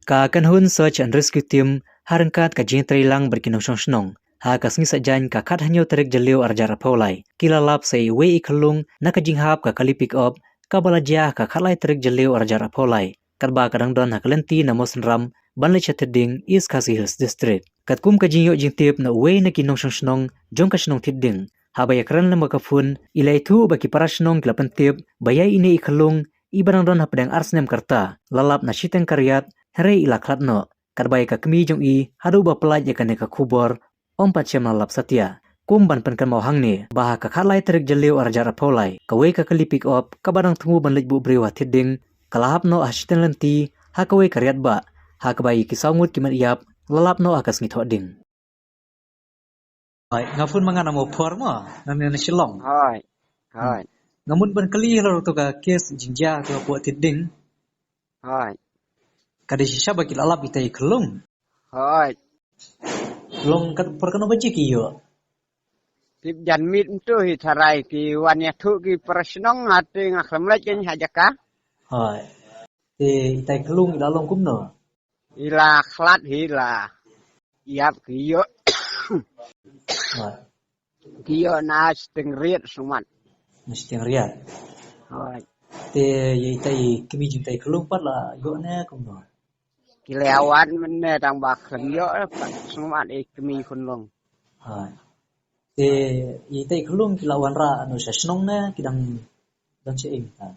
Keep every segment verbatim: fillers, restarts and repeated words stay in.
Ka Kynhun Search and Rescue Team ha ryngkat ka jingtreilang bad ki nongshong shnong, ha ka sngi Saitjaiñ ka khathynñiew tarik Jylliew arhajar arphew lai, ki la lap sa iwei i khyllung na ka jinghap ka kali pick up kaba la jia ha ka khatlai tarik Jylliew arhajar arphew lai, katba ka dang don ha ka lynti na Mawsynram ban leit sha Thied Dieng, East Khasi Hills District. Katkum ka jingïoh jingtip na uwei na ki nongshong shnong jong ka shnong Thied Dieng, haba ïakren lem ha ka phone, i la ïathuh ba ki para shnong ki la pyntip ba ïa ine i khyllung, iba dang don hapdeng ar snem ka rta, la lap na shiteng ka riat, hynrei i la khlad noh. Katba ïa ka kmie jong i, haduh ba pyllait ïa kane ka khubor, ym pat shym la lap satia. Kum ban pynkynmaw hangne ba ha ka khatlai tarik Jylliew arhajar arphew lai, kawei ka kali pick up kaba dang thmu ban leit buh briew ha Thied Dieng, ka la hap noh ha shiteng lynti ha kawei ka riat bah, ha kaba ïa ki saw ngut ki met ïap la lap noh ha ka sngi Thohdieng. Hooid, nga phone ma nga na Mawphor mo, na, na, na Shillong. Hooid. Hooid. Nga mut ban kylli halor to ka case jingjia to hapoh Thied Dieng. Hooid. Ka dei shisha ba ki la lap ita i khyllung. Hooid. Long kat por katno baje ki ïoh? Tip janmiet mynta hi tharai, ki wan ïathuh ki para shnong, hate nga khlem leit kein ha jaka. Hooid. Te ita i khyllung i la long kumno? I la khlad hi, la ïap ki ïoh. Hooid. Ki ïoh na shiteng riat sngewmat. Na shiteng riat. Hooid. Te ïa ita i kmie jong ita i khyllung pat la ïoh ne kumno? Ki la wan mynne, tang ba khlem ïoh pat sngewmat i kmie khunlung. Hooid. Te ïa ita i khyllung ki la wanrah noh sha shnong ne ki dang don sha ïing ta?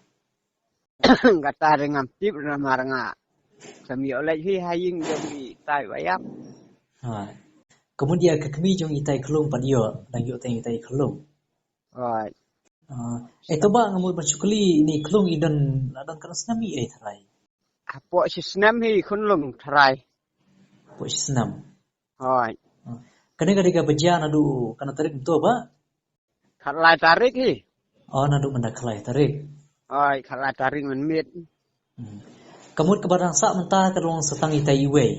Kata dei ngam tip namar nga khlem ïoh leit hi ha ïing jong ita i ba ïap. Hooid. Ka mut ïa ka kmie jong ita i khyllung pat ïoh, dang ïoh tang ita i khyllung. Hooid. Ah, eh, to bah nga mut ban shu kylli, ine i khyllung i don, la don katno snem hi, eh, tharai? Hapoh shi snem hi khunlung tharai. Hapoh shi snem. Hooid. Ah, kane ka dei kaba jia naduh katno tarik mynta bah? Khatlai tarik hi. Oh, naduh mynta khatlai tarik. Hooid, khatlai tarik mynmiet. Hmm. Ka mut kaba dang sah mynta ka long sa tang ita iwei.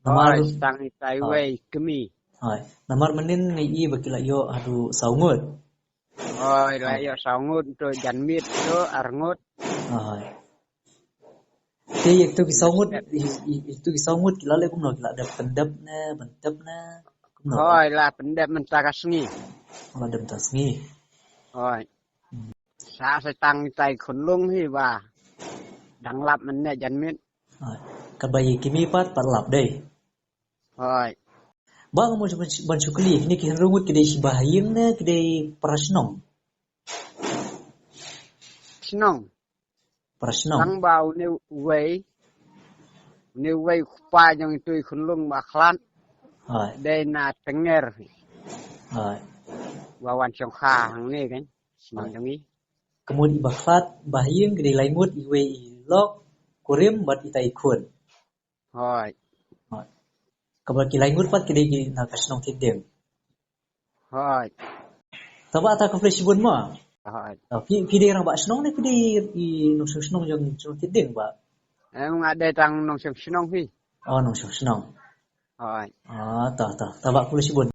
Namar, hooid, sa tang ita iwei, hooid, kmie. Hooid. Namar mynnin nga ïohi ba ki la ïoh haduh saw ngut. Hooid, la ïoh saw ngut, to janmiet to ar ngut. Hooid. Te ïa kito ki saw ngut, i, i, ito ki saw ngut ki la leh kumno, ki la dep pyndep ne, pyndep ne, kumno? Hooid, la pyndep mynta ka sngi. La dep mynta sngi. Hooid. Hmm. Sa sa tang ita i khunlung hi ba dang lap mynne janmiet. Hooid. Katba ïa i kmie pat, pat lap dei. Hooid. Bah nga mut ban, ban shu kylli, kine ki hynriew ngut ki dei shi ba ha ïing ne ki dei para shnong? Shnong. Para shnong. Tang ba une uwei, une uwei u kpa jong itu i khunlung ba khlad. Hooid. Dei na Tengngir. Hooid. Ba wan shongkha hangne kein. Shnong, hooid, jong i. Ka mut i ba khlad ba ha ïing ki dei lai ngut, iwei i lok, kurim bad ita i khun. Hooid. Hooid. Kaba ki lai ngut pat ki dei ki na ka shnong Thied Dieng. Hooid. Te bah, ta khublei shibun mo. Hooid. Oh, phi, phi dei rangbah shnong ne phi dei i nongshong shnong jong, jong Thied Dieng bah? Em, nga dei tang nongshong shnong hi. Oh, nongshong shnong. Hooid. Ah, ta, ta, te bah khublei shibun.